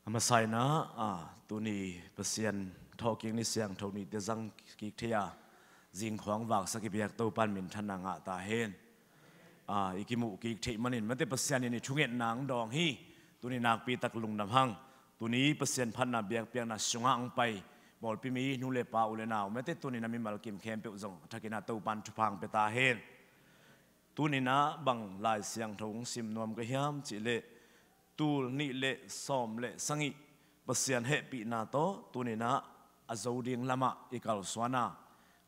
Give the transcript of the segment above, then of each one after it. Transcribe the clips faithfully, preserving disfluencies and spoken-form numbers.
A masa in ah, tuni Pasian thawhkik ni siangtho nite zang kik thei a, zingkhawng vaksak i biak Topa'n minthanna ngah ta hen. I kimuh kik theih manin mate Pasian in i thungetna ang dawng hi. Tuni nakpi tak lungdam hang. Tuni Pasian phatna biakpiakna sungah ang pai pawlpi mi nu le pa u le nau mate tuni na mimal kim khempeuh zong a thakin ah Topa'n thupha ang pia ta hen. Tuni na bang Lai Siangtho ang sim nuam ka hiam cihleh tul nih le sawm le sagih Pasian hehpihna tawh tuni na a zo ding lamah i kalsuan a,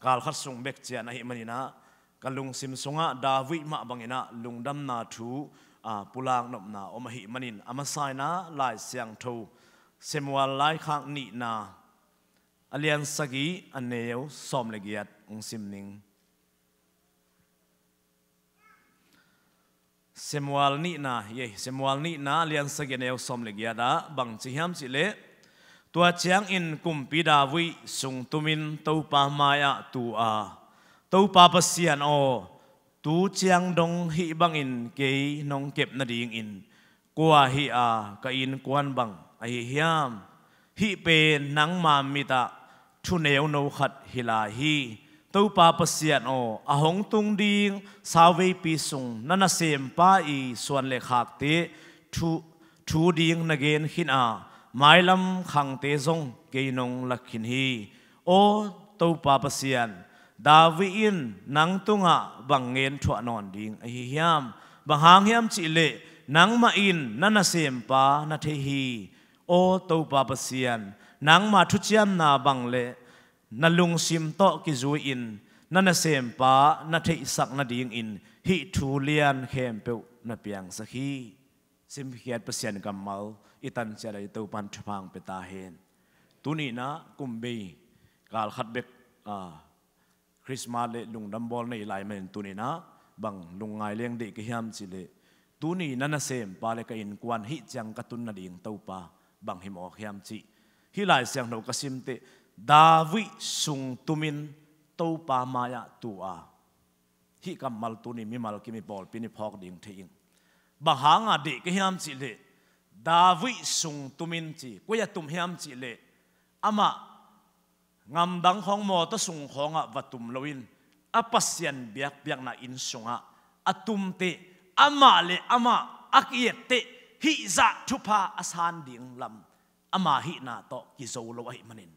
kalkhat sung bek cian ahih manin ah ka lungsim sungah David mah bangin ah lungdamna thu a pulak nopna om ahih manin a masa in ah Lai Siangtho Samuel laikhak nihna a lian sagih a neu sawm le giat ang sim ning. Samuel nihna, ye, Samuel nihna lian sagih a neu sawm le giat ah bang ci hiam cihleh, tua ciangin kumpi David sungtumin Topa mai-ah tu a, Topa Pasian aw, tu ciang dong hih bangin kei nong kep nadingin kua hi a, ka innkuan bang ahi hiam? Hih pen nangma mitah thuneuno khat hi lai hi. Topa Pasian aw, a hong tung ding sauveipi sung na nasempa i suan le khakte thu, thu ding na gen khin a, mailam khangte zong kei nong lak khin hi. Aw Topa Pasian, David in nang tungah bang ngen thuah nawn ding ahi hiam? Bang hang hiam cihleh nangmah in na nasempa na thei hi. Aw Topa Pasian, nangma thuciamna bang le na lungsim tawh kizui-in na nasempa na theihsak nadingin hih thu lian khempeuh na piangsak hi. Simkhiat Pasian kammal i tanciat a i Topa'n thupha ang pia ta hen. Tuni na kum bei kalkhat bek a Christmas le lungdam bawl nei lai manin tuni na bang lungngai leng deih ka hiam cihleh, tuni na nasempa le ka innkuan hih ciang ka tun nading Topa bang hi mawk hiam cih hih Lai Siangtho ka simteh, David sungtumin Topa mai-ah tu a, hih kammal tuni mimal kim i pawlpi ni phawk ding thei ing. Bang hanga deih ka hiam cihleh David sungtumin ci, koi a tum hiam cihleh amah ngamdang khawng mawtaw sung khawngah va tum loin a Pasian biakpiakna inn sungah a tumteh, amah le amah a ki-etteh hih zah thupha a san ding lam ama hihna tawh kizo lo ahih manin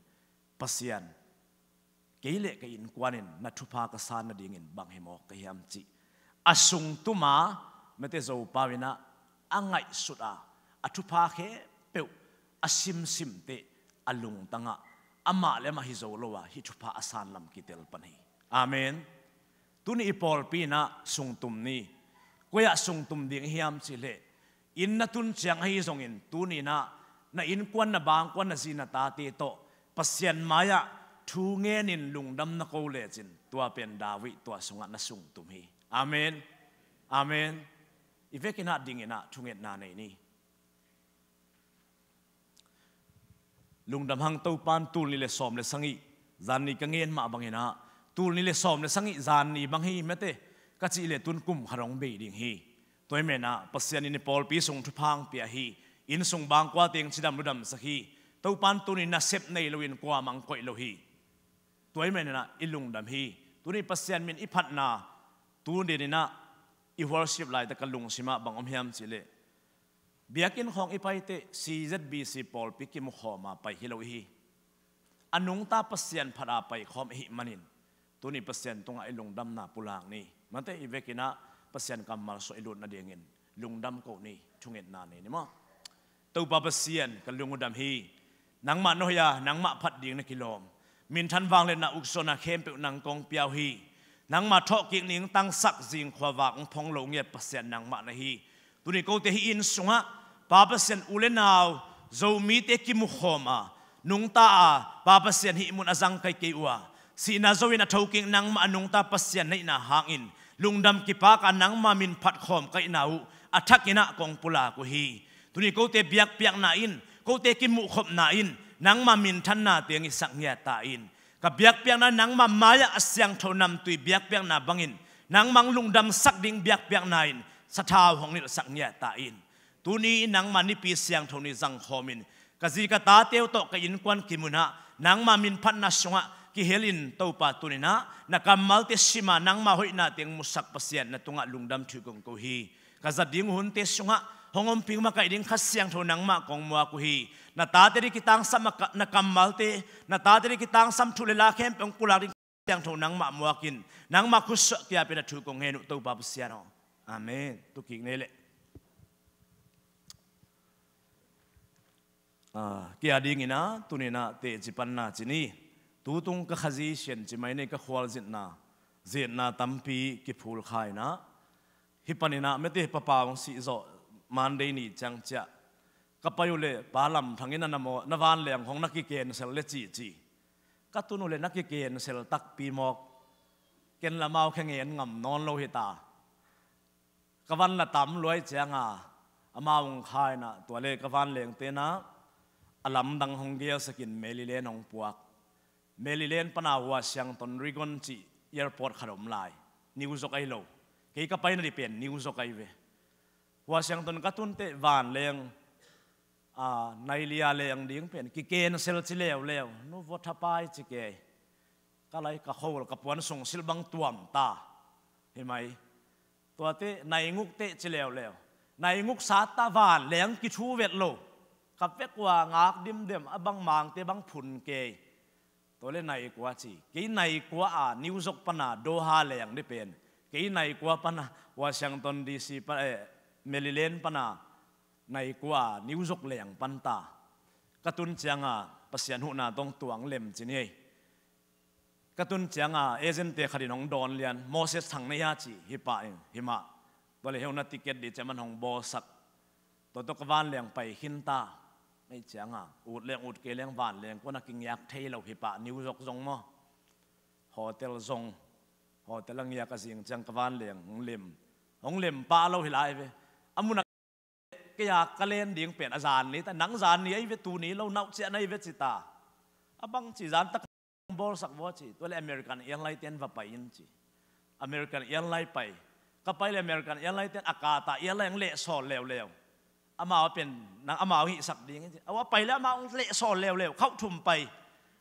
Pasian, kei le ka innkuan in na thupha ka san nadingin bang hi mawk ka hiam cih a sungtuma mate Zopau in ah a ngaihsut a, a thupha khempeuh a simsimteh a lungtangah amah le amah hi zo lo a hih thupha a san lam kitel pan hi. Amen. Tuni i pawlpi in ah sungtum ni. Koi ah sungtum ding hiam cihleh, inn na tun ciang ahi zongin tuni in ah na innkuan, na bangkuan, na zi na tate tawh Pasian mai-ah thu ngenin lungdam na ko lecin tua pen David tua sungah na sungtum hi. Amen. Amen. I vekin ah dingin ah thungetna nei ni. Lungdam hang Topa'n tul nih le sawm le sagih zanni ka ngen mah bangin ah, tul nih le sawm le sagih zanni bang hi mate ka cih leh tun kum khat hong bei ding hi. Tua ahih manin ah Pasian in i pawlpi sung thupha ang pia hi. Inn sung bangkua teng cidam ludamsak hi. Topa'n tuni nasep nei loin kuamah ang koih lo hi. Tua ahih manin ah i lungdam hi. Tuni Pasian min i phatna, tu denin ah i worship laitak ka lungsimah bang om hiam cihleh, biakinn khawng i paiteh C Z B C pawlpi kimukhawm a pai hi lo ihi. A nungta Pasian phat a paikhawm ihih manin tuni Pasian tungah i lungdamna pulak ni. Mate i vekin ah Pasian kammal suah i lut nadingin lungdam ko ni, thungetna nei ni maw. Topa Pasian, ka lung uh dam hi. Nangmah na hoih a, nangmah phat ding na kilawm. Minthan vangliatna, uksuahna khempeuh nang kong pia uh hi. Nangmah thawhkik ningtangsak, zingkhua vak hong phong lo ngiat Pasian nangmah na hi. Tuni kote hih inn sungah Pa Pasian, u le nau Zomite kimukhawm a, nungta a, Pa Pasian hih mun a zangkai kei uh a, sihna zo-in a thokik nangmah a nungta Pasian na hihna hangin lungdam kipak a nangma min phatkhawm ka hihna uh a thakin ah kong pulak uh hi. Tuni kote biakpiakna in, kote kimuhkhopna in nangma minthanna teng i sak ngiat ta in. Ka biakpiakna nangma mai-ah a siangtho namtui biakpiakna bangin nangmah hong lungdamsak ding biakpiakna in sathau hong nilhsak ngiat ta in. Tuni nangma nipi siangtho ni zangkhawmin Ka zi ka tate uh tawh ka innkuan kimunah nangma minphatna sungah kihelin Topa tuninah na kammalte sima nangma hoihna teng musak Pasian na tungah lungdam thu kong ko hi. Ka zat ding hunte sungah hong ompih makaih ding Kha Siangtho nangmah kong muak uh hi. Na tate ding kitangsam a ka- na kammalte, na tate ding kitangsam thu le la khempeuh hong pulak ding Kha Siangtho nangmah muakin nangmah khutsuah kiapin a thu kong ngen uh Topa Pasian aw. Amen. Tukik nei leh. Ah, kia dingin ah tuninah teci panna ci ni. Tutung ka khazi sian ci mai nei ka khualzinna zetna tampi kiphul kha inah hih paninah mete papa hong sihzawh Monday ni ciang ciah ka pai uh le pa Lam Thang in a na maw na vanleng hong na kikensel le cici. Ka tun uh le na kikensel takpi mawk. Ken lamau khe ngen ngam nawn lo hita. Ka van la tam luai cianga amau hong kha inah tua le ka vanleng tenah a lamdang hong gelsakin Maryland hong puak. Maryland pana Washington Reagan cih airport khat om lai. New York ahi lo. Kei ka paina ding pen New York ahi ve. Washington ka tunte vanleng a nai lia leng ding pen kikensel ci leuleu. Nu vua thapai ci kei. Ka lai ka khol ka puan sung silh bang tuam ta. Hi mai. Tuate nai nguk teh ci leuleu. Nai nguk sat ta vanleng kithu vet lo. Ka vek ua ngak dimdem a bang mangte bang phun kei. Tua le nai kua ci. Kei nai kua a New York pana Doha leng ding pen. Kei nai kua pana Washington D C pa, eh, Maryland pana nai kua a New York leng pan ta. Ka tun cianga Pasian huhna tawh tuang lem ci ni ei. Ka tun cianga agent te khat in hong dawn lian, Moses Thang na hia ci, hi pah in, hi mah. Tua le heu na ticket ding ci a man hong bawlsak. Tua tawh ka vanleng pai khin ta. Ei cianga ut leng ut kei leng vanleng kuan a kingiak thei lo hi pah, New York zong maw. Hotel zong. Hotel a ngiak a zing ciang ka vanleng hong lem. Hong lem pah lo hi lai ve. A mun a kei a ka len ding pen a zan ni ta, nang zan ni ahi ve, tu ni lo, nauh ciah na hi ve ci ta. A bang ci zan tak bawlsak vua ci, tua le American Airline ten va pai in ci. American Airline pai. Ka pai le American Airline ten a kata airline leh sawl leuleu. Amau pen nang amau hihsak ding in ci. Awa pai le amau leh sawl leuleu. Khauh thum pai.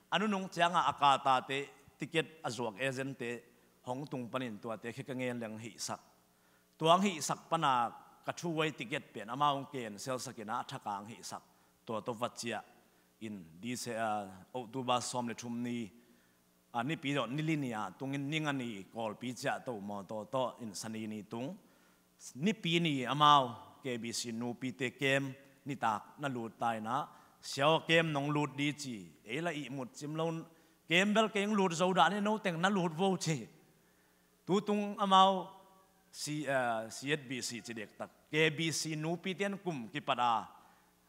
A nunung cianga a kata te ticket a zuak agent te hong tung panin tuate khi ka ngen leng hihsak. Tuang hihsak pana ka two-way ticket pen amau hong cancel sakin a thakang hihsak. Tua tawh va ciah in dise a October sawm le thum ni a nipi zawh ni li ni a tungin ni nga ni Kawlpi ciah to maw, tua tawh in Sani ni tung. Nipi ni amau K B C nupite camp nitak na lut ta inah, siaw camp nong lut di ci, ei la ihmut cim lo, camp bel kei hong lut zo dah ni, no teng na lut vo ci. Tutung amau C, eh, C H B C ci dektak. K B C nupi ten kum kipat a,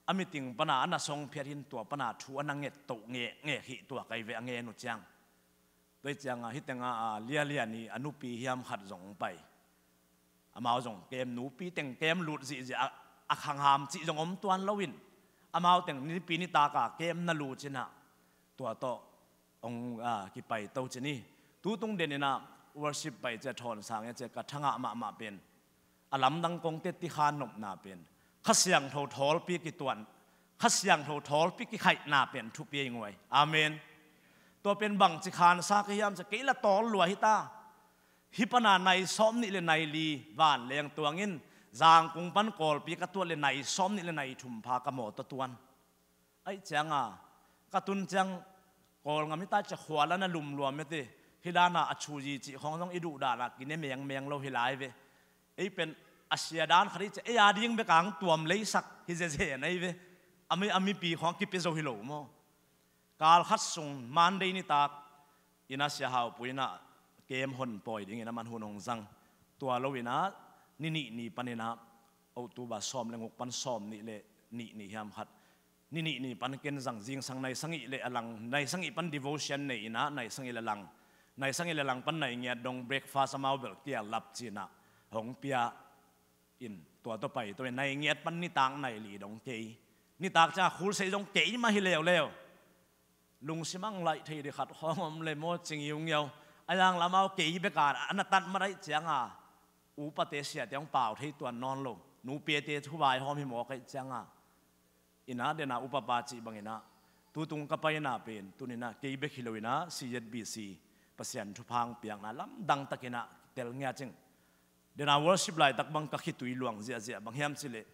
a meeting pana a na song phiat hin tua pana thu a na nget toh ngeh, ngeh hih tua kai ve a ngen uh ciang. Tua hi cianga hih tenga a lia lia ni a nupi hiam khat zong pai. Amau zong kem nupi teng kem lut zihziah a, a khangham cih zong om tuan loin. Amau teng nipi nitaka kem na lut cinah. Tua tawh hong, ah, kipai to ci ni. Tutung deninah worship pai cia thawn sang e cia ka thangah mahmah pen. A lamdang kong teti khan nopna pen. Kha Siangtho thawlpi kituan. Kha Siangtho thawlpi kikhaihna pen thupi ei nguai. Amen. Tua pen bangci khansa ka hiam cia kei la tawl lua hita. Hih pana nai sawm nih le nai li vanleng tuangin Zangkung pan Kawlpi ka tuat le nai sawm nih le nai thum pha ka mawtaw tuan. Aih cianga ka tun ciang Kawlngam hita cia khualana lumluam mete. Hih dana a thuzi cih khawng zong i duh dana kine mengmeng lo hi lai ve. Ei pen a sia dan khat hi cia ei a ding beka hong tuam leisak hi zeze na hi ve. A mi, a mipi khawng kipia zo hi lo maw? Kal khat sung Monday nitak ina Sia Hau Pui inah kem hon pawi dingin a man hun hong zang. Tua lo inah ni nih ni paninah October sawm le nguk pan sawm nih le nih ni hiam khat. Ni nih ni pan ken zang zingsang nai sangih le a lang, nai sangih pan devotion nei inah nai sangih le lang. Nai sangih le lang pan nai ngiat dong breakfast amau bel kial lap cinah hong pia in tua tawh pai tawh in nai ngiat pan nitak nai li dong kei. Nitak ciang a khul sei zong kei mah hi leuleu. Lungsim ang laih thei di khat khawng om le maw cing iungiau. A yang lamau kei beka a na tat mat aih cianga. Upate siate hong pau thei tuan nawn lo. Nupiate thuvai hawm hi mawk aih cianga. Inah dena upapa cih banginah tutung ka paina pen tuninah kei bek hi loinah C Z B C Pasian thupha piakna lamdang takinah tel ngiat cing. Dena worship laitak bang ka khitui luang ziahziah bang hiam cileh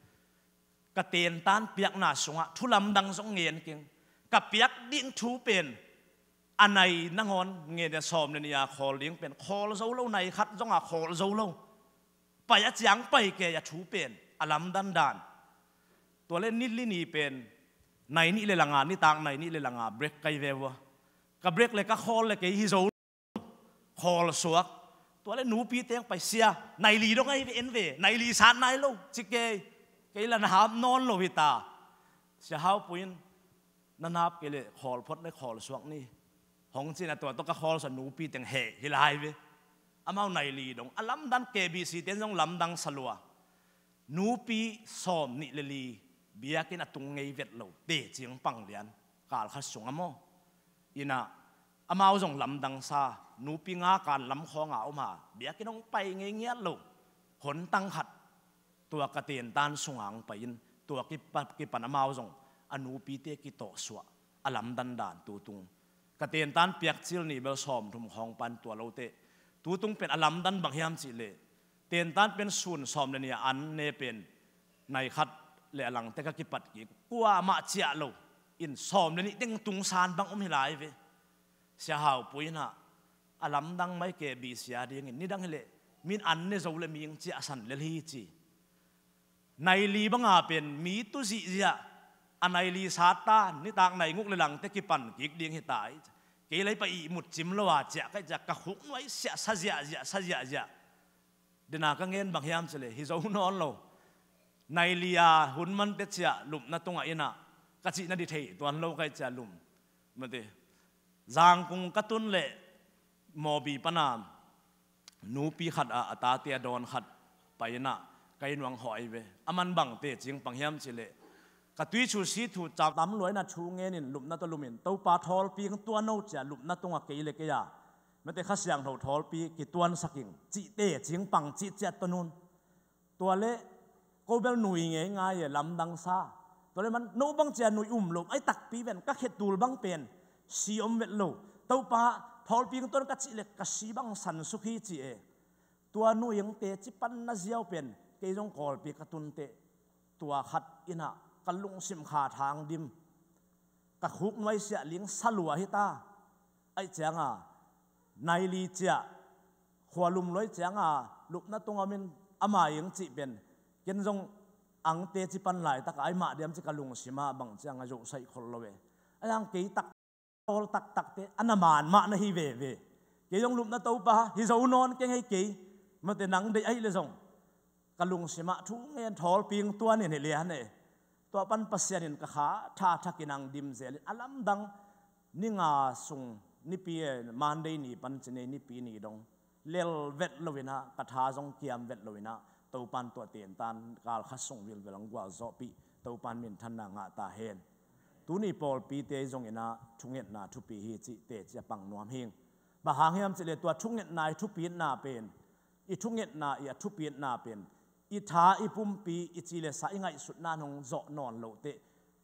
ka tentan piakna sungah thu lamdang zong ngen keng. Ka piak ding thu pen a nai nangawn ngen a sawm le nih a khawl ding pen khawl zo lo, nai khat zong a khawl zo lo. Pai a ciang pai kei a thu pen a lamdan dan. Tua le ni li ni pen nai nih le langa, nitak nai nih le langa break kai ve ua. Ka break le ka khawl le kei hi zo khawl suak. Tua le nupi teng pai sia, nai li dong ai ve en ve, nai li sat nai lo, ci kei, kei la na hap nawn lo hi ta. Sia Hau Pui in na nap kei le khawl phot le khawl suak ni. Hong cin a tua tawh ka khawl sa nupi teng he hi lai ve. Amau nai li dong. A lamdan K B C ten zong lamdang sa lua. Nupi sawm nih le li biakinn a tung ngei vet lo. Te cing pang lian. Kal khat sung a maw. Inah amau zong lamdang sa. Nupi nga kan lam khawng a om ha. Biakinn hong pai ngei ngiat lo. Hon tang khat. Tua ka tentan sungang pai in. Tua kipa-, kipan amau zong. A nupite kitawh suah. A lamdan dan tutung. Ka tentan piakcil nih bel sawm thum khawng pan tua lote. Tutung pen a lamdan bang hiam cihleh. Tentan pen sun sawm le nih a an ne pen. Nai khat le a langte ka kipat kik. Kua mah ciah lo. In sawm le nih teng tung san bang om hi lai ve. Sia Hau Pui inah. A lamdang mai K B C a dingin. Nidang hileh. Min an ne zo le ming ciah san le hi ci. Nai li banga pen mi tu zihziah a nai li sat ta, nitak nai nguk le langte kipan kik ding hi ta. Kei lei pa ihmut cim lo a ciah kai ciah ka khuk nuai siah sa ziahziah, sa ziahziah. Dena ka ngen bang hiam cileh hi zo nawn lo. Nai li a hun mante ciah lupna tungah inah ka cihna di thei tuan lo kai ciah lum. Mate. Zangkung ka tun leh Mawbi pana nupi khat ah a tate a dawn khat paina kai nuang hawh ai ve. A man bangte cing pang hiam cileh ka tui chu si thu ca tam luaina thu ngenin lupna tawh lumin Topa thawlping tuan no cia lupna tungah kei le kei a mete Kha Siangtho thawlpi kituansaking cihte cing pang cih ciat tawh nun. Tua le ko bel nui ngeingai e lamdang sa. Tua le man no bang cia nui um lo ai takpi ven ka khetul bang pen si om vet lo. Topa thawlping tuan ka cih le ka si bang san suk hi ci e. Tua nui ang teci panna ziau pen kei zong Kawlpi ka tunte tua khat inah ka lungsim kha thang dim. Ka khuk nuai siah ling sa lua hi ta. Aih cianga nai li ciah khualum luai cianga lupna tunga min ama ing cih pen ken zong ang teci pan laitaka ai mah diam ci ka lungsima bang cianga zohsaih khol lo e. Ai ang kei tak tawl taktakte a na man mah na hi veve. Kei zong lupna Topa hi zo nawn keng hei kei mate nang deih aih le zong ka lungsimah thu ngen thawlping tuanin hi lian e. Tua pan Pasian in ka kha thathakin ang dim zelin a lamdang ni nga sung nipi e Monday ni pan cinei nipi ni dong lel vet loinah ka tha zong kiam vet loinah Topan tua tentan kal khat sung vilvel ang gualzawhpih Topan minthanna ngah ta hen. Tuni pawlpite zonginah thungetna thupi hi cih teci a pang nuam hing. Bang hang hiam cihleh tua thungetna i thupitna pen i thungetna i a thupitna pen i tha i pumpi i ci le sa i ngaihsutna nong zawh nawn lohteh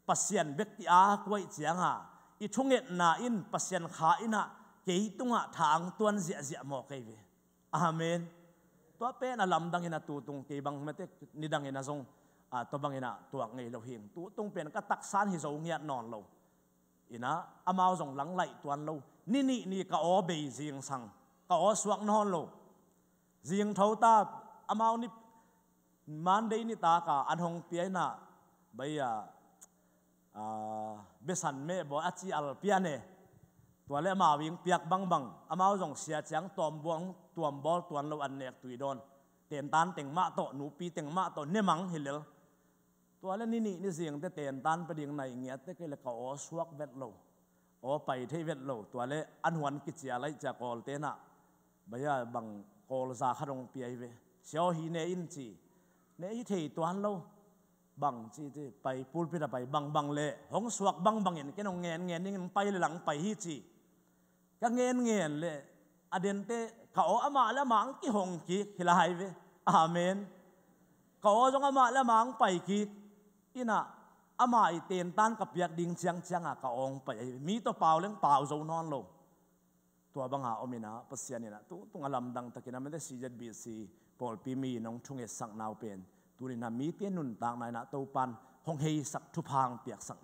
Pasian bek i a kuaih cianga i thungetna in Pasian kha inah kei tungah tha ang tuan ziahziah maw kei ve. Amen. Tua pen a lamdangin a tutung kei bang mete nidangin a zong a tua bangin a tuak ngei lo hing tutung pen ka taksan hi zo ngiat nawn lo. Inah amau zong langlaih tuan lo. Ni nih ni ka aw bei zingsang ka aw suak nawn lo. Zingtho ta amau ni Monday nitaka an hong piaina bai a besan meh bawi a ci al pian e. Tua le amau ing piak bangbang amau zong sia ciang tuambawl tuan lo an nek tui dawn. Tentan teng mah tawh nupi teng mah tawh nemang hi lel. Tua le ni nih ni zingte tentan pe ding nai ngiatte kei le ka aw suak vet lo. Aw pai thei vet lo. Tua le an huan kicia laih cia Kawl tenah baya bang Kawl za khat hong piai ve. Sia aw hi ne in ci. Ne hi thei tuan lo. Bang ci ci pai pulpit a pai bangbang le hong suak bangbangin ken hong ngen ngen dingin pai le lang pai hi ci. Ka ngen ngen le a dente ka aw amah le amah ang kihong kik hi lai ve. Amen. Ka aw zong amah le amah ang pai kik. Inah Ama i tentan ka piak ding ciangcianga ka awng pai ahi. Mi tawh pau leng pau zo nawn lo. Tua banga om inah Pasian inah tu tunga lamdang takin a mete C Z B C pawlpi mi nong thungetsakna uh pen tuninah mite nuntakna inah Topan hong heisak thupha hong piaksak.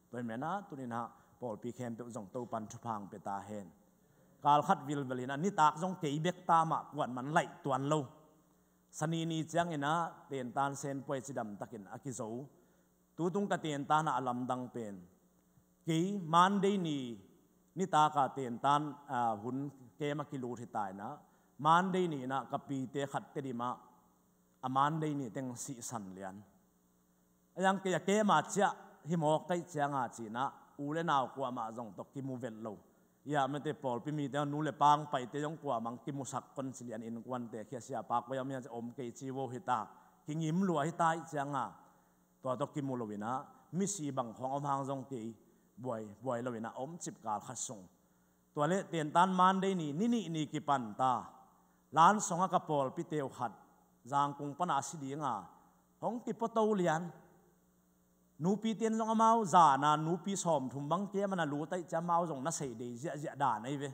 Tua hi menah tuninah pawlpi khempeuh zong Topan thupha hong pia ta hen. Kalkhat vilvel inah nitak zong kei bek ta mah kuan man laih tuan lo. Sanini cianginah tentan senpuai cidam takin a kizo. Tutung ka tentan ah a lamdang pen kei Monday ni nitaka tentan hun kem a kilut hi ta inah Monday ni inah ka pite khat Tedim ah a Monday ni teng sihsan lian. A yang kei a kem a ciah hi mawk kaih cianga cinah u le nau kuamah zong tawh kimu vet lo. Ia mete pawlpi mite nu le pang paite zong kuamang kimusak kon ci lian innkuante khia siapa koi a mia ci om kei ci vo hi ta. Kingim lua hi ta ih cianga tua tawh kimu lo inah misi bang khawng om hang zong kei buai buai lo inah om cip kal khat sung. Tua le tentan Monday ni ni nih ni kipan ta. Lansonga ka pawlpite uh khat Zangkung pana a si dinga hong kipuato lian. Nupi ten zong amau zana nupi sawmthum bang kei a mana lu taih cia amau zong na sei dei ziahziah dan ahi ve.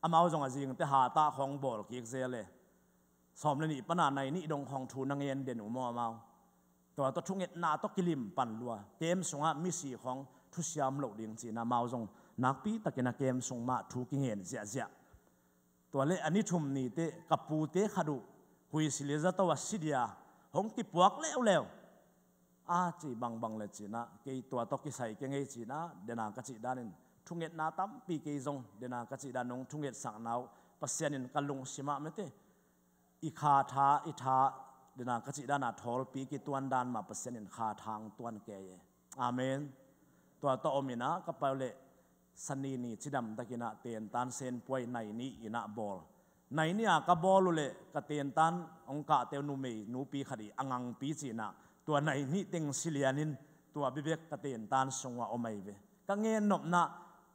Amau zong a zingte hatah khawng bawl kik zel e. Sawm le nih pana nai nih dong khawng thu na ngen den uh maw amau? Tua tawh thungetna tawh kilim pan lua kem sungah misi khawng thusiam loh ding cina amau zong nakpi takin a kem sung mah thu kingen ziahziah. Tua le a ni thum nite ka pute khat uh huisili zato a si dia hong kipuak leuleu. A ci bangbang le cinah kei tua tawh kisai kei ngei cinah dena ka cih danin thungetna tampi kei zong dena ka cih dan nong thungetsakna uh Pasian in ka lungsimah mete i kha tha i tha dena ka cih dana thawlpi kituan dan mah Pasian in kha thang tuan kei e. Amen. Tua tawh om inah ka pai uh le Sani ni cidam takinah tentan senpuai nai nih inah bawl. Nai nih a ka bawl uh le ka tentan hong kahte uh numei nupi khat i a ngangpi cinah tua nai nih teng silianin tua bibek ka tentan sungah om ahi ve. Ka ngennopna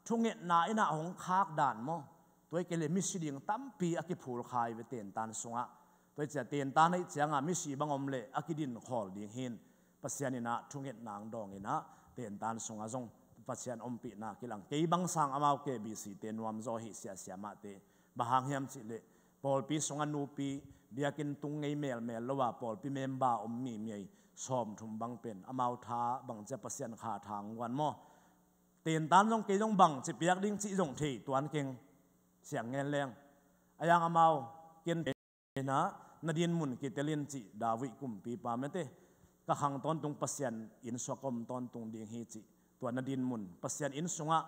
thungetna inah hong khak dan maw? Tua i kei le misi ding tampi a kiphul kha ahi ve tentan sungah. Tua i cia tentan aih cianga misi bang om le a kidin khawl ding hin Pasian inah thungetna ang dawng inah tentan sungah zong Pasian ompihna kilang. Kei bang sang amau K B C te nuamzaw hi siasia mahte. Bang hang hiam cihleh pawlpi sungah nupi biakinn tung ngei melmel lo a pawlpi member om mimi ahi sawmthum bang pen amau tha bang cia Pasian kha thang guan maw? Tentan zong kei zong bang ci piak ding cih zong thei tuan keng siang ngen leng. A yang amau ken na na din mun kitel in cih David kumpipa mete ka khang tawntung Pasian inn suak om tawntung ding hi cih. Tua na din mun Pasian inn sungah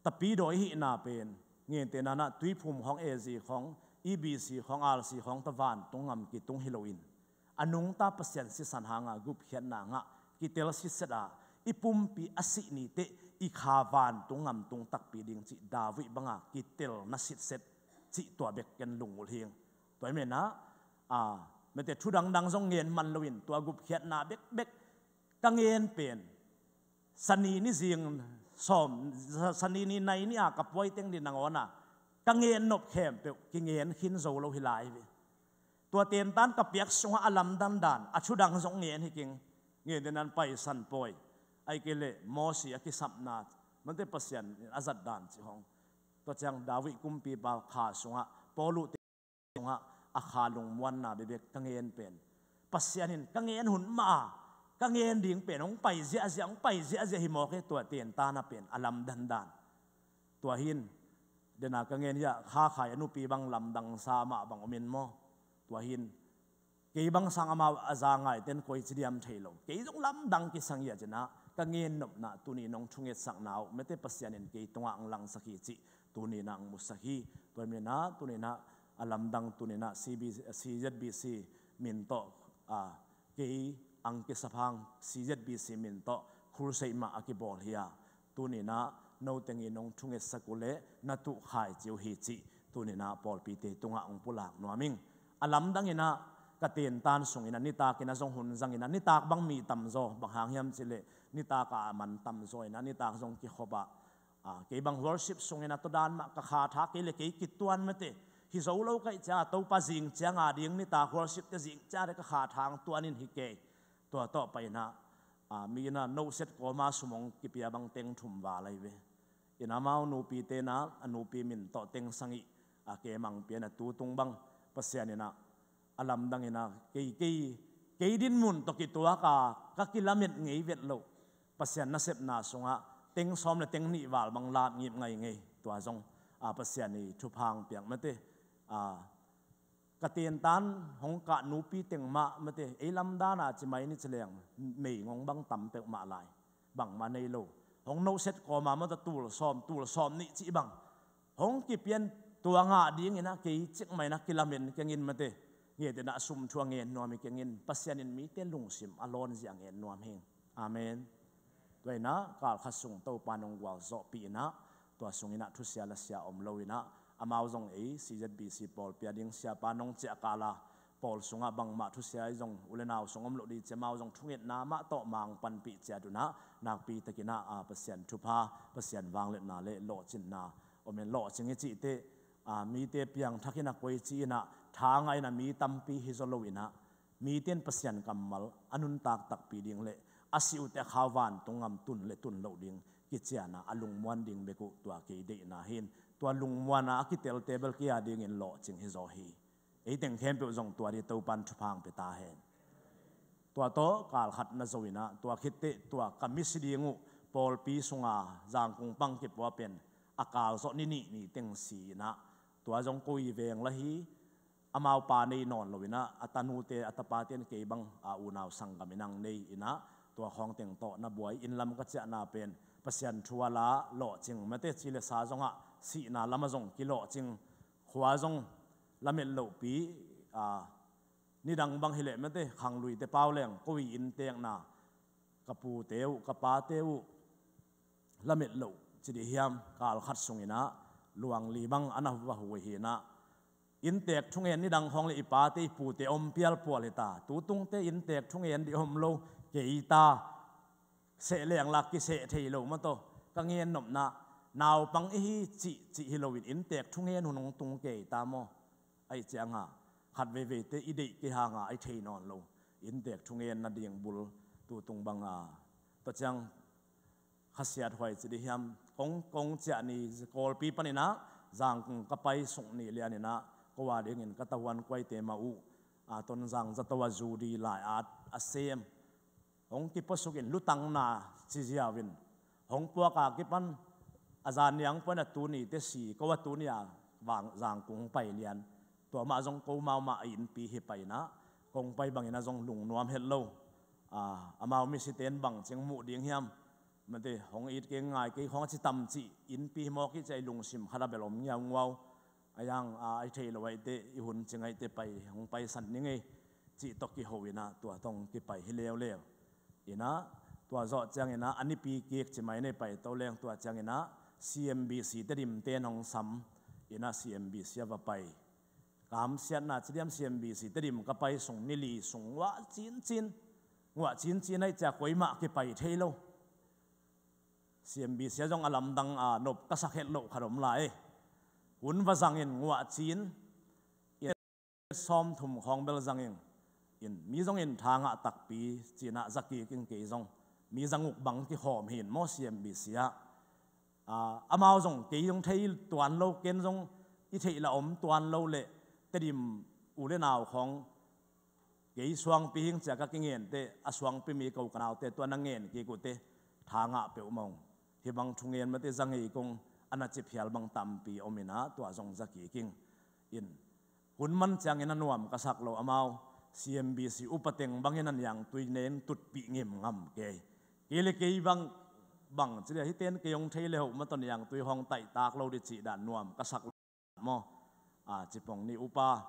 tapidawi hihna pen ngente nanah tuiphum khawng A Z khawng E B C khawng R C khawng ta vantung ngam kitung hi loin a nungta Pasian sisan hanga gupkhiatna ngah kitel sitset a i pumpi a sih niteh i kha vantung ngamtung takpi ding cih David banga kitel na sitset cih tua bek ken lungulh hing. Tua i menah a mete thu dangdang zong ngen man loin tua gupkhiatna bekbek ka ngen pen Sani ni zing sawm Sani ni nai ni a ka puai teng ni nangawna ka ngen nop khempeuh kingen khin zo lo hi lai hi ve. Tua tentan ka piak sungah a lamdang dan a thudang zong ngen hi king. Ngen te nan paisan pawi ai kei leh Mosi a kisapna mante Pasian in a zat dan cih hong. Tua ciang David kumpipa kha sungah Paulu te sungah a kha lungmuanna bebek ka ngen pen Pasian in ka ngen hun mah a ka ngen ding pen hong pai ziahziah hong pai ziahziah hi mawk hi tua tentan a pen a lamdang dan. Tua hin dena ka ngen hiah kha khai a nupi bang lamdang sa mah bang om in maw? Tua hin kei bang sang amau a za ngaiten koi ci diam thei lo. Kei zong lamdang kisang hiah cinah ka ngen nopna tuni nong thungetsakna uh mete Pasian in kei tungah ang langsak hi cih tuninah ang musak hi. Tua minah tuninah a lamdang tuninah C B, C Z B C min tawh a kei ang kisaphang C Z B C min tawh khulseih mah a kibawl hi a. Tuninah noteng in hong thungetsak uh leh na tuhkhai ci uh hi cih tuninah pawlpite tungah hong pulak nuam ing. A lamdanginah ka tentan sunginah nitakinah zong hun zanginah nitak bang mi tamzaw bang hang hiam cihleh nitakah a man tamzaw inah nitak zong kikhopah kei bang worship sunginah tua dan mah ka kha tha kei le kei kituan mete hi zo lo kaih cia Topa zing cianga ding nitak worship te zing ciate ka kha thang tuanin hi kei. Tua tawh painah A, mi in a noset kawma sum hong kipia bang teng thum val ahi ve. In amau nupite in a, a nupi min tawh teng sagih a kemang pia in a, tu tung bang Pasian in a, a lamdang in a, kei, kei, kei dinmun tawh kituak a, ka kilamet ngei vet loh Pasian nasepna sungah teng sawm le teng nih val bang lat ngip ngai ngei. Tua zong a, Pasian i thupha hong piak mate. A, ka tentan hong kah nupi teng mah mate, ei lamdan a ci mai ni ci leng, meigong bang tam peuhmah lai, bangmah nei lo. Hong noset kawma mate, tul sawm, tul sawm nih cih bang hong kipia in, tua ngah dingin a, kei cikmah in a kilamen keng in mate. Nget in a, sum thu a ngen nuam hi keng in, Pasian in mite lungsim a lawnzia a ngen nuam hi. Amen. Tua in a, kal khat sung Topa in hong gualzawhpih in a, tua sung in a thusia lasia om lo in a, amau zong ei C Z B C pawlpi a ding siapa in hong ciah kal a, pawl sungah bangmah thusia i zong u le nau sung om loh ding ci, amau zong thungetna mah tawh mangpanpih ciat un a, nakpi takin a, a, Pasian thupha, Pasian vangliatna le lawhcinna om in, lawhcing i cih teh, a, mite piangthak in a, koici in a, thangah in a, mi tampi hi zaw lo in a, mite in Pasian kammal a nuntak takpi ding le a sih uh teh a khau vantung gam tun le tun loh ding kician a, a lungmuan ding bek uh tua kei deihna hi in, tua lungmuan a a kitelte bel kei a dingin lawhcing hi zaw hi. Ei teng khempeuh zong tua ding Topa in thupha hong pia ta hen. Tua tawh kal khat na zo in a, tua khit teh tua ka misi ding uh pawlpi sunga Zangkung pang kipua pen a kal zawh ni nih ni teng si in a, tua zong ko i veng lah hi. Amau pa nei nawn lo in a, a tanute, a tapate in kei bang a unau sanggam in hong nei in a, tua khawng teng tawh na buai. Inn lam ka ciahna pen Pasian thu a la lawhcing mate, ci le sa zongah sihna lamah zong kilawhcing, khua zong lamet lohpi, a, nidang bang hi leh mate, khangluite pau leng ko i inntekna, ka pute uh, ka pate uh lamet loh ci dih hiam, kal khat sung in a luangli bang a na va hu hi in a, inntek thungen nidang khawng le i pate i pute om pialpual hi ta. Tu tungte inntek thungen dih om lo kei ta. Seh leng lak kiseh thei lo mah tawh, ka ngen nopna, naupang i hi cih, cih hi loin inntek thungen hun hong tung kei ta maw? Aih cianga khat veiveite i deih kei hanga i thei nawn lo inntek thungen nading bul tu tung banga, tua ciang khasiat huai ci dih hiam, kong, kong ciah ni Kawlpi panin a Zangkung ka pai suk ni lian in a, ko a dingin ka tavuan kuaite mah uh, a, Tonzang zato a zu di lai at a sem, hong kipuasukin lutangna ci ziau in, hong puak a kipan a zan niang puan a tuni te si, ko a tuni a vang Zangkung hong pai lian. Tua mah zong ko mau mah a innpi hi pai in a, kong pai bangin a zong lungnuam het lo. A, amau misite in bang cing muh ding hiam? Mate, hong it kei ngai kei khawng a ci tam cih innpi hi mawk i ci a i lungsim khat a bel om ngiaunguau. A yang a, a i thei lo aih teh, i hun cing aih teh pai, hong paisan ni ngei cih tawh kiho in a, tua tawh hong kipai hi leuleu. In a, tua zawh ciangin a, a nipi kik ci mai nei pai to leng, tua ciangin a C M B C Tedim ten hong sam in a, C M B C a va pai. Kamsiatna ci diam, C M B C Tedim ka pai sung ni li sung nguah cincin, nguah cincin aih cia koimah kipai thei lo. C M B C a zong a lamdang a nop ka sak het loh khat om lai. Hun va zangin nguah cin, sawmthum khawng bel zangin, in mi zongin tha ngah takpi ci in a za kik in kei zong. Mi zanguk bang kikhawm hi in maw C M B C ah. A, amau zong kei zong thei tuan lo, ken zong i theih la om tuan lo le Tedim u le nau khawng kei suangpi hing cia ka kingen teh, a suangpi mi ko ka naute tua na ngen kik uh teh, tha ngah peuhmah ung. Hih bang thungen mate za ngei kong a na ci phial bang tampi om in a, tua zong za kik ing. In hun man ciangin a nuam ka sak lo, amau C M B C upa teng bangin a niangtui nen tutpih ngim ngam kei. Kei le kei bang, bang ci le hih ten kei hong thei le hoh mah tawh niangtui hong taihtak lo dih cih dan nuam ka sak lo maw? A, cipong ni upa,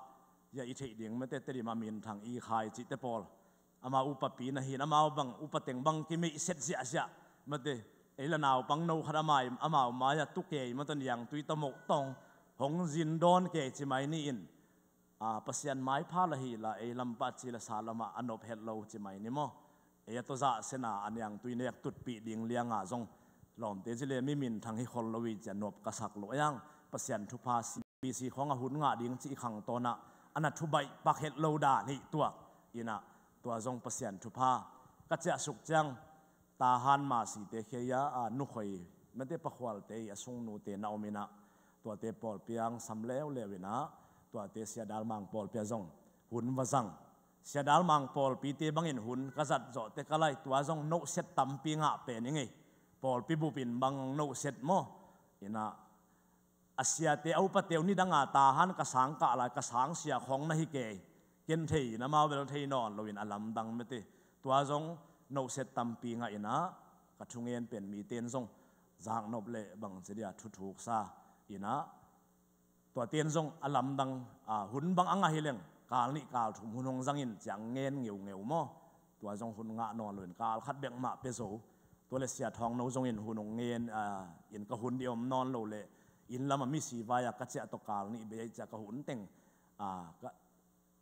ya i theih ding mate, Tedim a minthang i khai cihte pawl. Amau upapi na hi in, amau bang, upa teng bang kimeihset ziahziah mate. Ei la naupang no khat amai, amau mai-ah tu kei mah tawh niangtui tawh moh tawh hong zin dawn kei ci mai ni in. A, Pasian maipha la hi la, ei lam pah ci la sa lamah a nop het lo ci mai ni maw? Ei a tawh zahsena a niangtui nek tutpih ding lianga zong lawmte ci le mi minthang hi khol lo i ci a nop ka sak lo. A yang Pasian thupha C B C khawng a hun ngah ding ci i khangtawn ah a na thubaih pak het lo dan hi tuak in a, tua zong Pasian thupha. Ka ciahsuk ciang Tahan Masite khei a, a nukhoi mate pakhualte i a sungnute na om inah, tuate pawlpi ang sam leuleu inah, tuate Sia Dal Mang pawlpi ah zong hun va zang. Sia Dal Mang pawlpite bangin hun ka zat zawhte ka lai, tua zong nohset tampi ngah pen i ngei. Pawlpi bupin bang nohset maw? Inah a siate a upate uh nidanga Tahan ka sang kah lai, ka sang sia khawng na hi kei. Ken thei in amau bel thei nawn loin a lamdang mate. Tua zong nohset tampi ngah inah, ka thungen pen miten zong zaknop le bangci dia thuthuksa inah, tuaten zong a lamdang, a, hun bang a ngah hi leng kal nih kal thum hun hong zangin ciang ngen ngeungeu maw? Tua zong hun ngah nawn loin kal khat bek mah pia zo. Tua le Sia Thawng No zongin hun hong ngen, a, in ka hun dih om nawn lo le inn lamah misi vai-a ka ciah tawh kal nih bei ciah ka hun teng, a, ka,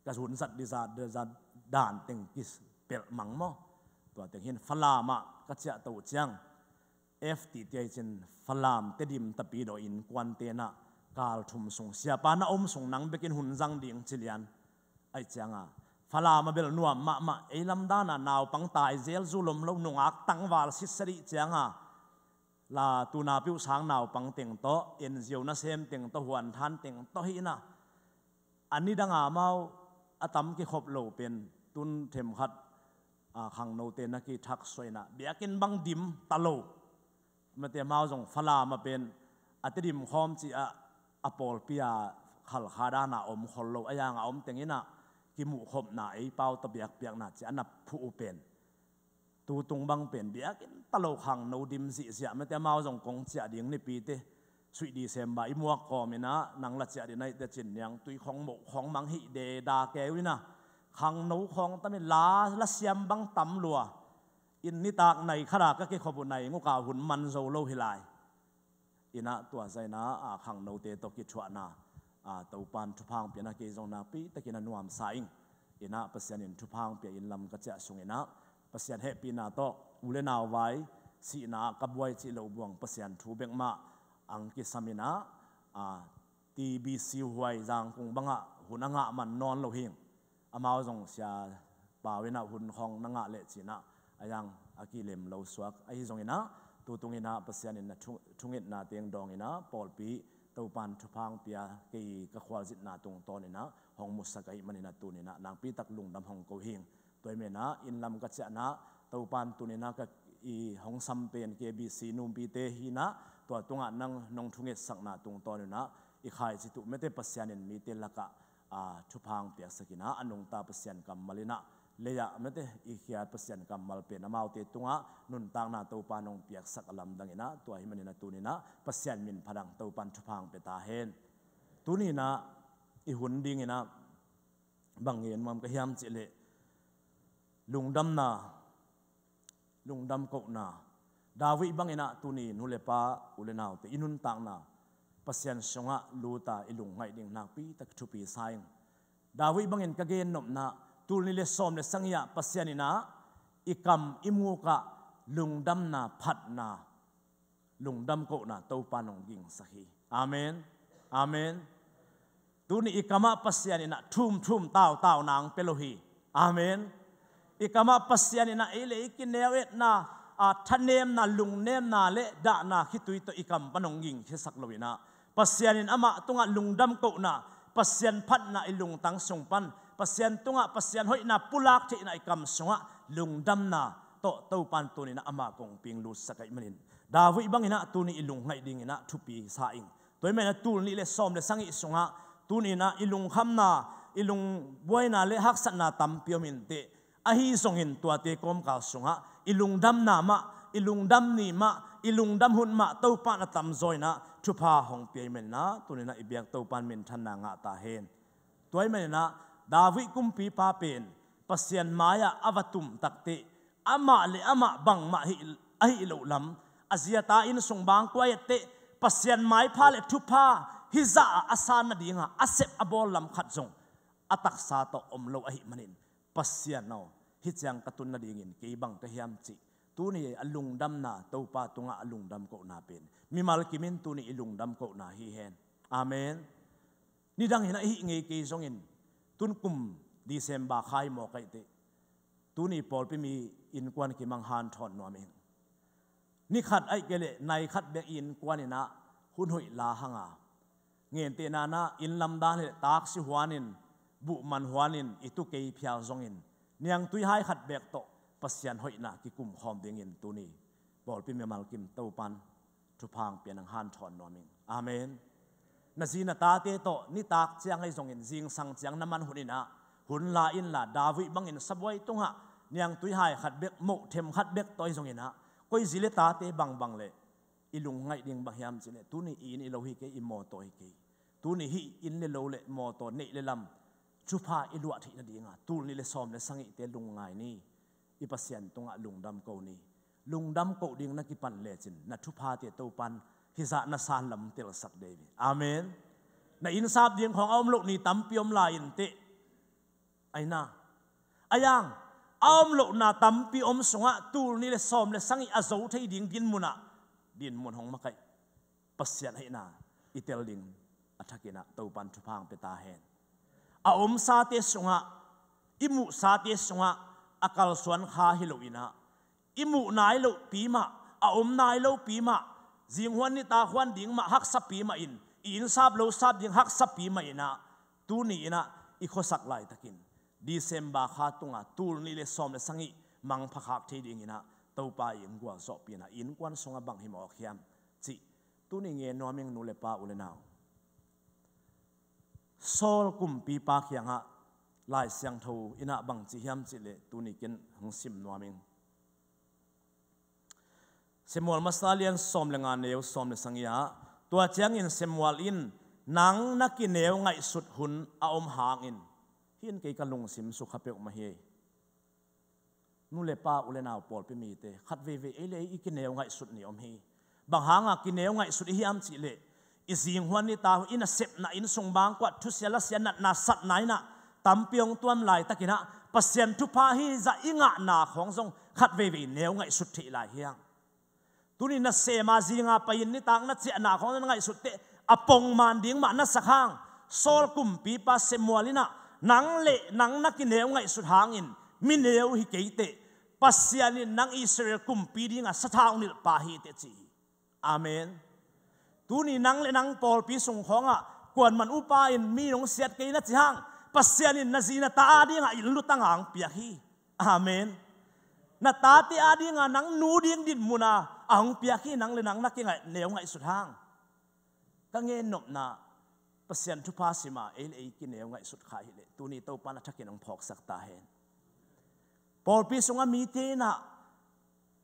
ka hun zat dih zat, zat dan teng kipelh mang maw? Tua teng hin Falam ah ka ciah to uh ciang F T T I cin Falam Tedim Tapidaw innkuan tenah kal thum sung siapa na om sung nang bekin hun zang ding ci lian. Aih cianga Falam a bel nuam mahmah, ei lamdana naupang tai zel zu lom lo, nungak tangval sitsa dih cianga la tuna piuh sang naupang teng tawh, N G O nasem teng tawh, huanthan teng tawh hi inah, a nidanga amau a tam kikhop lo pen tun themkhat, a, khangnote na kithak suah inah biakinn bang dim ta lo. Mate amau zong Falam ah pen a Tedim khawm ciah a pawlpi a khalkha dana om khol lo, a yanga om teng inah kimuhkhopna, ei pau tawh biakpiakna ciah a na phuh uh pen tutung bang pen biakinn ta lo, khangno dim zihziah. Mate amau zong kong ciah ding nipite suih December i muak kawm inah, nang la ciah dih naihte cin niangtui khawng moh khawng mang hih deda keu inah, khangno khawng tam in la, la siam bang tam lua. Inn nitak nai khata ka kikhop uh nai nguka hun man zo lo hi lai. Inah tua zaina, a, khangnote tawh kithuahna, a, Topan thupha hong piana kei zong nakpi takin a nuamsa ing. Inah Pasian in thupha hong pia inn lam ka ciah sung inah Pasian hehpihna tawh u le nau vai sihna ah ka buai cih loh buang Pasian thu bek mah ang kisam inah, a, T B C huai Zangkung bangah hun a ngah man nawn lo hing. Amau zong Sia Pau inah hun khawng na ngah leh cinah a yang a kilem lo suak. Ahi zonginah tutung inah Pasian in na thu-, thungetna teng dawng inah pawlpi Topan thupha hong pia, kei ka khualzinna tungtawn inah hong musak ahih maninah tuninah nakpitak lungdam hong ko hing. Tua hi menah inn lam ka ciahnah Topan tuninah ka i hong sam pen K B C numpite hinah tua tungah nang nong thungetsakna tungtawn inah i khaici tuh mete Pasian in mite lakah, a, thupha hong piaksak inah a nungta Pasian kammal inah lei-ah mete i khiat Pasian kammal pen amaute tungah nuntakna Topan hong piaksak a lamdang inah tua hi maninah tuninah Pasian min phat dang Topan thupha hong pia ta hen. Tuninah i hun dinginah bang ngen nuam ka hiam cihleh lungdamna, lungdam kohna. David banginah tuni nu le pa u le naute i nuntakna Pasian sungah luta i lungngaih ding nakpitak thupi sa ing. David bangin ka gennopna tulni le sawm le sagihah Pasian inah i kam i mukah lungdamna, phatna, lungdam kohna Topa nong gingsak hi. Amen. Amen. Tuni i kamah Pasian inah thumthum tautauna ang pia lo hi. Amen. I kamah Pasian inah ei le ei kineu etna, a, thanemna, lungnemna le dahna khitui tawh i kam pan hong gingkhiasak lo inah Pasian in amah tungah lungdam kohna, Pasian phatna i lungtang sung pan Pasian tungah Pasian hoihna pulak theihna i kam sungah lungdamna tawh Topan tuninah amah kongping lutsak ahih manin David banginah tuni i lungngaih dinginah thupi sa ing. Tua hi menah tulnih le sawm le sagih sungah tuninah i lungkhamna, i lungbuaina le haksatna tampi om inteh. Ahi zongin tuate kawmkal sungah i lungdamna mah, i lungdam ni mah, i lungdam hun mah Topan a tamzaw inah thupha hong pia hi maninah tuninah i biak Topan minthanna ngah ta hen. Tua hi maninah David kumpipa pen Pasian mai-ah a va tum takteh amah le amah bangmah hi, ahi loh lam, a ziata inn sung bangkua etteh Pasian maipha le thupha hizah a a san nadinga a sep a bawl lam khat zong a taksa tawh om lo ahih manin Pasian aw, hih ciang ka tun nadingin kei bang ka hiam cih tuni a lungdamna Topa tungah a lungdam kohna pen mimal kimin tuni i lungdam kohna hi hen. Amen. Nidang hinah i hih ngei kei zongin tun kum December khai mawk aih teh tuni pawlpi mi innkuan kimang hanthawn nuam ing. Ni khat ahih kei leh nai khat bek i innkuan in ah hun hoih la hang a, ngentehna in ah inn lamdang hi leh taksi huan in, buhman huan in, i tu kei phial zongin, niangtui hai khat bek tawh Pasian hoihna kikum khawm dingin tuni pawlpi mimal kim Topan thupha hong pia in hong hanthawn nuam ing. Amen. Na zi na tate tawh nitak ciang ahi zongin, zingsang ciang na man hun in ah hun la in la, David bangin sabuai tungah niangtui hai khat bek, moh them khat bek tawh ahi zongin ah, koi zi le tate bangbang leh i lungngaih ding bang hiam cih leh, tuni i inn i lo hi kei, i mawtaw hi kei. Tuni hih inn le lo le mawtaw neih le lam thupha i luah theih nading a, tul nih le sawm le sagihte lungngai ni. I Pasian tungah lungdam ko ni. Lungdam ko ding na kipan lecin na thuphate Topan hih zah na san lam telsak ding hi. Amen. Na innsap ding khawng a om loh ni tampi om lai inteh. Aina, a yang, a om lohna tampi om sungah tul nih le sawm le sagih a zo thei ding dinmun ah dinmun hong makaih Pasian hoihna i tel ding a thakin ah Topan thupha hong pia ta hen. A omsate sungah, i muhsate sungah a kalsuan kha hi lo in ah, i muh nai lopi mah, a om nai lopi mah, zinghuan nitak huan ding mah haksapi mah in, i innsap lo sap ding haksapi mah in ah, tuni in ah i khuasak laitakin December kha tungah tul nih le sawm le sagih mangpha khak thei dingin ah Topa in gualzawhpih in ah, i innkuan sungah bang hi mawk hiam cih tuni ngen nuam ing, nu le pa, u le nau. Saul kumpipa kiangah Lai Siangtho in ah bang ci hiam cih leh tuni ken hong sim nuam ing. Samuel masa lian sawm le nga, neu sawm le sagih ah, tua ciangin Samuel in, "Nang na kineu ngaihsut hun a om hangin," hih in kei ka lungsim sukha peuhmah hi. Nu le pa, u le nau, pawlpi mite, khat veivei ei le ei i kineu ngaihsut ni om hi. Bang hanga kineu ngaihsut i hiam cih leh, i zinghuan nitak, i nasepna, inn sung bangkua thusia lasia, natna satna in ah tampi hong tuam laitakin ah, Pasian thupha hih zah i ngahna khawng zong khat veivei neu ngaihsut theih lai hi hang. Tuni nasem a, zinga pai-in nitak na ciahna khawng na ngaihsut teh, a pongman ding mah na sak hang. Saul kumpipa Samuel in ah, "Nang le nang na kineu ngaihsut hangin mi neu hi kei teh, Pasian in nang Israel kumpi dinga sathau nilh pa hi teh," ci hi. Amen. Tuni nang le nang pawlpi sung khawngah kuaman upa in mi nong siat kei na ci hang, Pasian in na zi na ta a dingah inn lutang a hong piak hi. Amen. Na tate a dinga nang nu ding dinmun a hong piak hi, nang le nang na kingaih neu ngaihsut hang. Ka ngen nopna, Pasian thupha sim a ei le ei kineu ngaihsut kha hi leh, tuni Topan a thakin hong phawksak ta hen. Pawlpi sungah mite in ah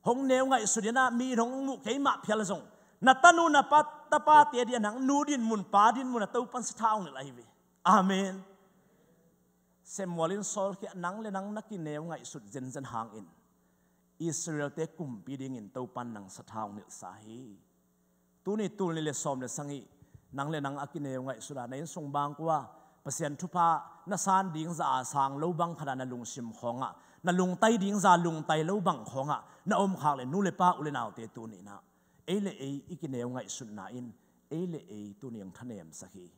hong neu ngaihsut in ah, mi in hong muh kei mah phial zong, na tanu na pa, tapate a dingah nang nu dinmun, pa dinmun a Topan sathau nilh ahi ve. Amen. Samuel in Saul kiangah, "Nang le nang na kineu ngaihsut zenzen hangin Israel-te kumpi dingin Topan nang sathau nilhsa hi." Tuni tul nih le sawm le sagih, nang le nang a kineu ngaihsut a, na inn sung bangkua Pasian thupha na san ding zah a sang lo bang khat a na lungsim khawngah, na lungtai ding zah lungtai lo bang khawngah na om khak leh, nu le pa, u le naute, tuni in ah ei le ei i kineu ngaihsutna in ei le ei tuni hong thanemsak hi.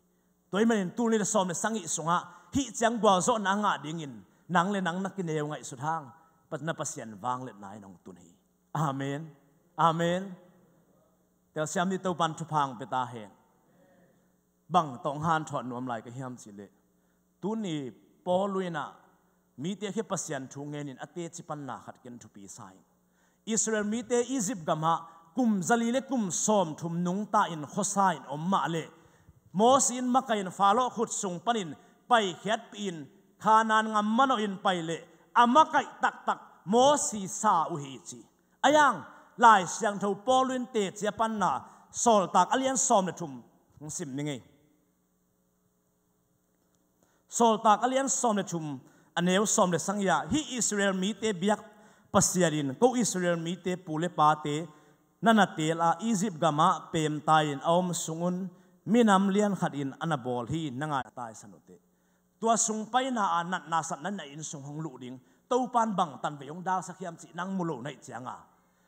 Tua ahih manin tul nih le sawm le sagih sungah hih ciang gualzawhna a ngah dingin nang le nang na kineu ngaihsut hang, Pa-, na Pasian vangliatna in hong tun hi. Amen. Amen. Telsiam ni, Topan thupha hong pia ta hen. Bang tawh hong hanthawn nuam lai ka hiam cih leh, tuni Paul in ah mite khi Pasian thu ngenin a teci panna khat ken thupi sa ing. Israel mite Egypt gamah kum zali le kum sawmthum nungta in khuasa in om mah leh, Mosi in makaih in Faro khut sung panin paikhiatpih in Kanaan gam manawh in pai leh, a makaih taktak Mosi sa uh hi ci. A yang, Lai Siangtho Paul in teci a panna, Sawltak a lian sawm le thum hong sim ni ngei. Sawltak a lian sawm le thum, a neu sawm le sagih ah, "Hih Israel mite biak Pasian in, 'Ko Israel mite pu le pate na na teel a, Egypt gamah peemta in a om sungun minam lian khat in a na bawl hi,' na ngai a taisan uh teh. Tua sung paina a natna satna in a inn sung hong luh ding Topan bang tanvei hong dalsak hiam cih nang mu lo na hih cianga,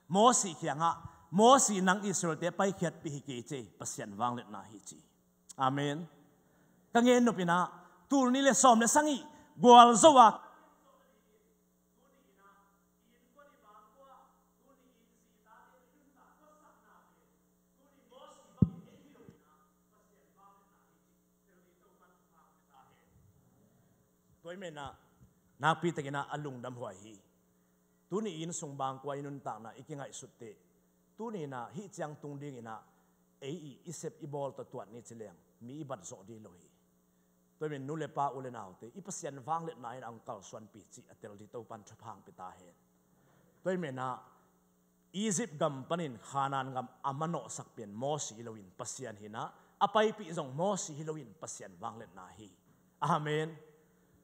Mosi kiangah, 'Mosi, nang Israel-te paikhiatpih hi kei,' ci, Pasian vangliatna hi," ci. Amen. Ka ngen nop in ah, tul nih le sawm le sagih gualzo a, Tua ahih manin ah nakpi takin ah a lungdam huai hi. Tuni in sung bangkua i nuntakna i kingaihsut teh, tuni in ah hih ciang tung dingin ah ei i, i sep i bawl tawh tuat ni ci leng mi i bat zawh ding lo hi. Tua ahih manin nu le pa, u le naute, i Pasian vangliatna in a hong kalsuanpi cih a tel ding Topan thupha hong pia ta hen. Tua ahih manin ah Egypt gam panin Kanaan gam a manawhsak pen Mosi hi loin Pasian hi in ah, a paipih zong Mosi hi loin Pasian vangliatna hi. Amen.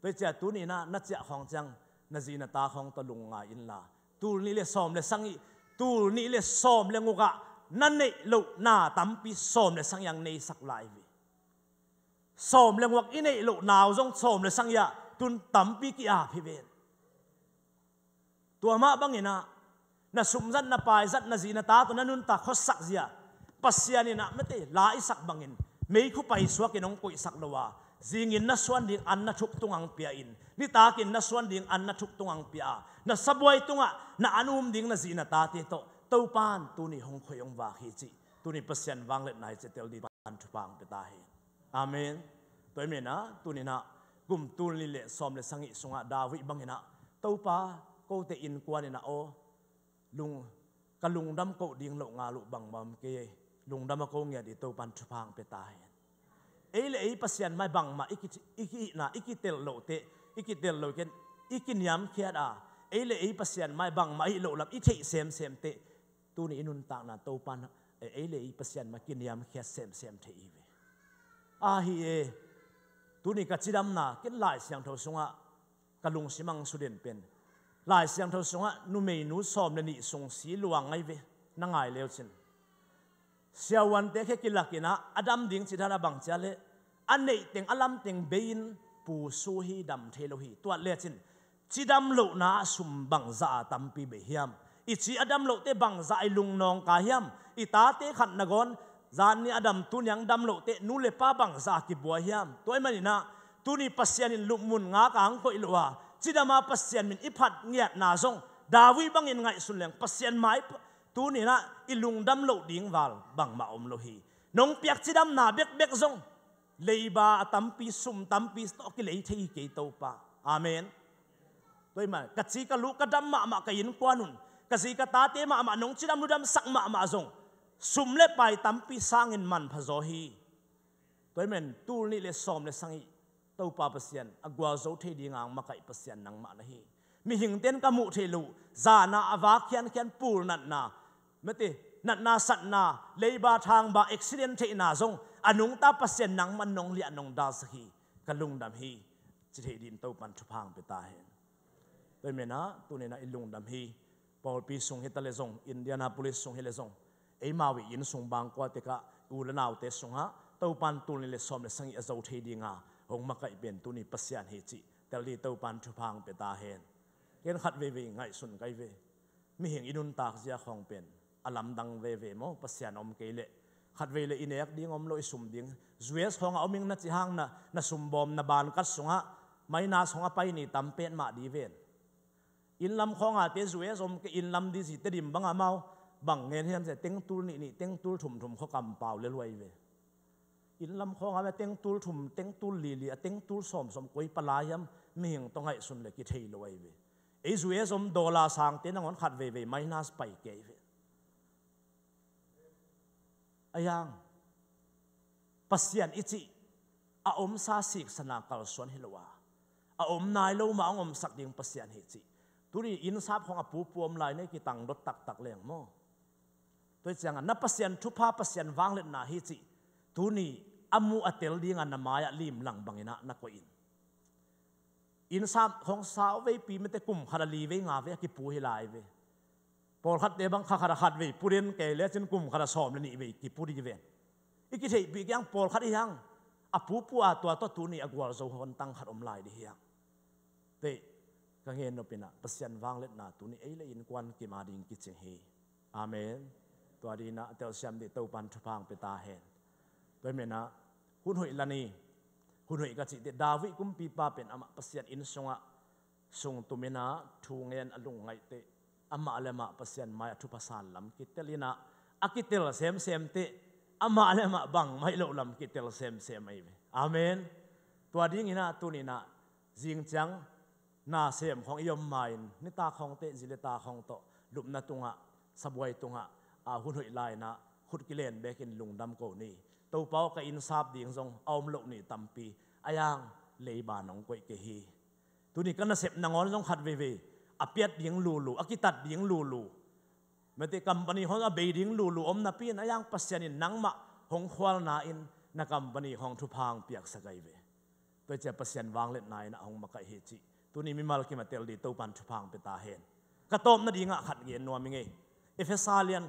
Tua hi ciang tuni in ah na ciah khawng ciang na zi na ta khawng tawh lungngai inla, tul nih le sawm le sagih, tul nih le sawm le guk ah na neih loh na tampi sawm le sagih ah hong neisak lai ve. Sawm le guk i neih loh na uh zong sawm le sagih ah tun tampi ki-ap hi ven. Tua mah bangin ah na sumzat, na paizat, na zi na ta tawh na nuntak khuasak zia Pasian in ah mate la i sak bangin meikhu paisuakin hong koihsak lo a, zingin na suan ding an na thuk tungah hong pia in, nitakin na suan ding an na thuk tungah hong pia a, na sabuai tungah na an um ding na zi na tate tawh Topan tuni hong khoih hong vak hi cih tuni Pasian vangliatna hi cih tel ding Topan thupha hong pia ta hen. Amen. Tua ahih manin ah tuni in ah kum tul nih le sawm le sagih sungah David bangin ah, Topa, kote innkuan in ah aw, lung, ka lungdam koh ding loh ngal uh bangmah om kei. Lungdam a ko ngiat ding Topan thupha hong pia ta hen. Ei le ei Pasian mai bangmah i ki, i ki, i ki, i kitel loh teh, i kitel loh ken, i kiniamkhiat a, ei le ei Pasian mai bangmah i hih loh lam i theih semsem teh, tuni i nuntakna Topan ei le ei Pasian mai kiniamkhiat semsem thei hi ve. Ahi e, tuni ka cidamna ken Lai Siangtho sungah ka lungsim a hong sut den pen, Lai Siangtho sungah numeinu sawm le nih sung si luang ahi ve. Na ngai leu cin, siavuante khia kilakin ah a dam ding cih dan a bang ci a leh, a neih teng a lam teng bei-in pusu hi, dam thei lo hi. Tuat lecin cidam lohna ah sum bangzah a tampi bei hiam? I ci a dam lohte bangzah i lungnawng kai hiam? I tate khat nangawn zan ni a dam, tuni a dam lohte nu le pa bangzah a kibuai hiam? Tua ahih manin ah tuni Pasian in lupmun ngak a hong koih lo a, cidam a Pasian min i phat ngiatna zong David bangin ngaihsun leng Pasian mai tuni in ah i lungdam loh ding val bangmah om lo hi. Nong piak cidamna bekbek zong leiba a tampi, sum tampi tawh kilei thei hi kei Topa. Amen. Tua ahih manin ka ci ka lu ka dam mahmah, ka innkuan un, ka zi ka tate mahmah nong cidam ludamsak mahmah zong sum le pai tampi sangin manpha zaw hi. Tua ahih manin tul nih le sawm le sagih Topa Pasian a gualzo thei dinga hong makaih Pasian nangmah na hi. Mihingte'n ka muh theih loh, zan a a vak khiankhian pul natna, mate, natna satna, leiba thangba accident theihna zong a nungta Pasian nangman nong liah nong dalsak hi. Ka lungdam hi ci theih dingin Topan thupha hong pia ta hen. Tua ahih manin ah tuni in ah i lungdam hi. Pawlpi sung hi ta leh zong, Indianapolis sung hi leh zong, eimau i inn sung bangkua tek ah u le naute sungah Topan tul nih le sawm le sagih a zo thei dinga hong makaih pen tuni Pasian hi cih tel dingin Topan thupha hong pia ta hen. Ken khat veivei ngaihsun ka hi ve. Mihing i nuntak zia khawng pen a lamdang veve maw, Pasian om kei leh. Khat vei leh i nek ding om lo, i sum ding. U S khawngah om ing na ci hang, na, na sum bawm, na bankat sungah minus khawng a pai ni tam petmah ding ven. Inn lam khawngah te U S om kei, inn lam ding ci Tedim bangah amau bang ngen hiam cih leh teng tul nih nih, teng tul thum thum khua kampau lel uh ahi ve. Inn lam khawngah mah teng tul thum, teng tul li li, a teng tul sawm sawm koi palai hiam, mihing tawh ngaihsun leh kithei lo ahi ve. Ei U S om dollar sangte nangawn khat veivei minus pai kei ahi ve. Ahi hang Pasian i cih a omsa siksana kalsuan hi lo a, a om nai lo mah hong omsak ding Pasian hi cih. Tuni innsap khawng a pupu om lai, nei kitang dot taktak leng maw. Tua hi ciangah na Pasian thupha, Pasian vangliatna hi cih tuni a muh a tel dingah na mai-ah limlang bangin ah na koih in. Innsap khawng sau veipi mate kum khat a li vei nga vei a kipu hi lai ve. Pawlkhatte bang kha khat a khat vei pu den, kei lecin kum khat a sawm le nih vei kipu ding hi ven. I kitheihpih kei hang, pawlkhat hi hang a pupu a tua tawh tuni a gualzo hawntang khat om lai ding hi hang. Teh, ka ngen nop in ah Pasian vangliatna tuni ei le innkuan kim a ding kicing hi. Amen. Tua dingin ah a telsiam ding Topan thupha hong pia ta hen. Tua ahih manin ah hun hoih la ni. Hun hoih ka cih teh David kumpipa pen amah Pasian inn sungah sungtum in ah thu ngen a lungngaih teh amah le amah Pasian mai-ah thupha san lam kitel in ah, a kitel semsem teh amah le amah bangmah hi loh lam kitel semsem ahi ve. Amen. Tua dingin ah tuni in ah Zing ciang nasem khawng i om ma-in nitak khawng teh, zi le ta khawng tawh lupna tungah, sabuai tungah, a hun hoih lai-inah khut kilen bekin lungdam ko ni. Topa aw, ka inn sap ding zong a om loh ni tampi, a yang leiba nong koih kei hi. Tuni ka nasep nangawn zong khat veivei a piat ding lulu, a kitat ding lulu, mate, company khawng a bei ding lulu om napi-in a yang Pasian in nangmah hong khualna in na company khawng thupha hong piaksak ahi ve. Tua cia Pasian vangliatna inah hong makaih hi cih tuni mimal kim a tel ding Topan thupha hong pia ta hen. Ka tawpna dingah khat gen nuam i ngei. Efesa lian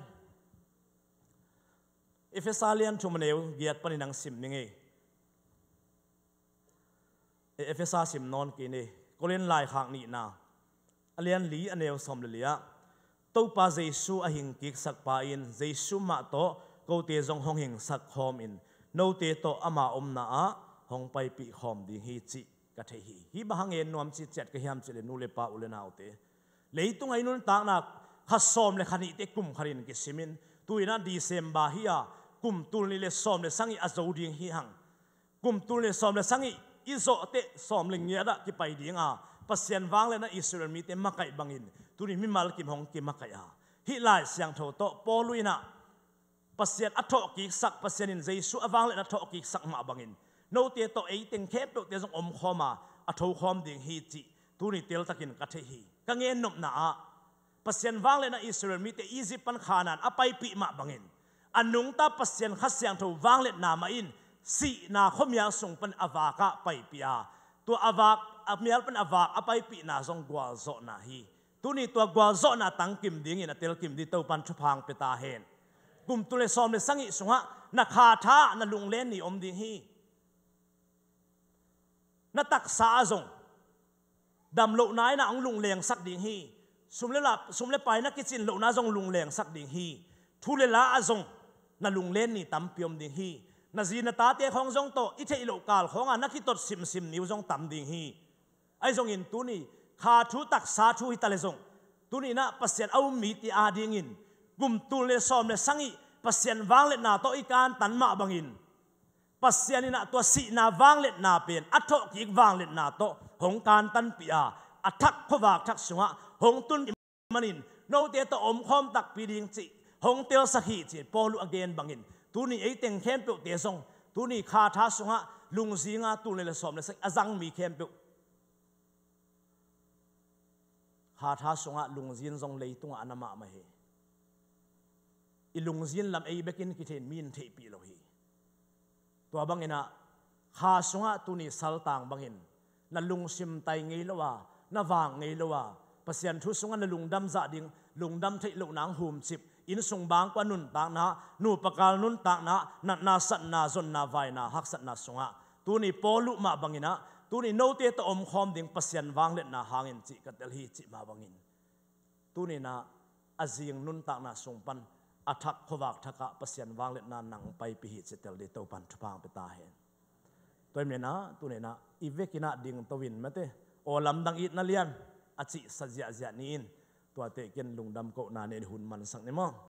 Efesa lian thum a neu giat panin ang sim ni ngei. E, Efesa sim nawn kei ni. Korin laikhak nihna a lian li a neu sawm le li ah, Topa Jesu a hing kiksak pa in Jesu mah tawh kote zong hong hingsak khawmin note tawh ama omna ah hong paipih khawm ding hi cih ka thei hi. Hih bang hang en nuam cih ciat ka hiam cih le, nu le pa, u le naute, leitung a i nuntakna kha sawm le kha nihte kum khatin kisimin, tu-inah December hi-a, kum tul nih le sawm le sagih a zo ding hi hang. Kum tul nih le sawm le sagih i zawh teh sawm le giat ah kipai dinga Pasian vangliatna Israel mite makaih bangin tuni mimal kim hong kimakaih a, hih Lai Siangtho tawh Paul inah Pasian a thawhkiksak, Pasian in Jesu a vangliatna a thawhkiksak mah bangin note tawh ei teng khempeuhte zong omkhawma a thokhawm ding hi cih tuni teltakin ka thei hi. Ka ngennopna ah Pasian vangliatna Israel mite Egypt pan Khanaan a paipih mah bangin a nungta Pasian Kha Siangtho vangliatna mah in sihna khuamial sung pan a vakah paipih a, tua a vak, a mial pan a vak a paipihna zong gualzawhna hi. Tuni tua gualzawhna tangkim dingin a telkim ding Topan thupha hong pia ta hen. Kum tul le sawm le sagih sungah na kha tha na lunglen ni om ding hi. Na taksa ah zong damlohna inah hong lunglengsak ding hi. Sum le la, sum le pai na kicin lohna zong lunglengsak ding hi. Thu le la ah zong na lunglen ni tampi om ding hi. Na zi na tate khawng zong tawh i theih loh kal khawngah na kitot simsim ni uh zong tam ding hi. Ahi zongin tuni kha thu taksa thu hi ta le zong, tuni inah Pasian a um mite adingin kum tul le sawm le sagih Pasian vangliatna tawh i kantan mah bangin Pasian inah tua sihna vangliatna pen a thawhkik vangliatna tawh hong kantanpih a, a thak khuavak thak sungah hong tun manin note tawh omkhawm takpi ding cih hong telsak hi cih Paul uh a gen bangin tuni ei teng khempeuhte zong tuni kha tha sungah lungzinga tul nih le sawm le sagih a zang mi khempeuh kha tha sungah lungzin zong leitungah a na mahmah hi. I lungzin lam ei bekin kithei mi in theihpih lo hi. Tua banginah kha sungah tuni saltang bangin na lungsim tai ngei lo a, na vak ngei lo a, Pasian thu sungah na lungdam zah ding, lungdam theih lohna hong humcip, inn sung bangkua nuntakna, nupa kal nuntakna, natna, satna, zonna, vaina, haksatna sungah tuni Paul uh mah banginah tuni note tawh omkhawm ding Pasian vangliatna hangin cih ka tel hi cih mah bangin tuni inah a zing nuntakna sung pan a thak khuavak thakah Pasian vangliatna nang paipih hi cih tel ding Topan thupha hong pia ta hen. Tua hi menah tuni inah i vekinah dingto in mate, aw lamdang itna lian a cihsa ziahziah ni in, tuate ken lungdam kohna nei hun mansak ni maw?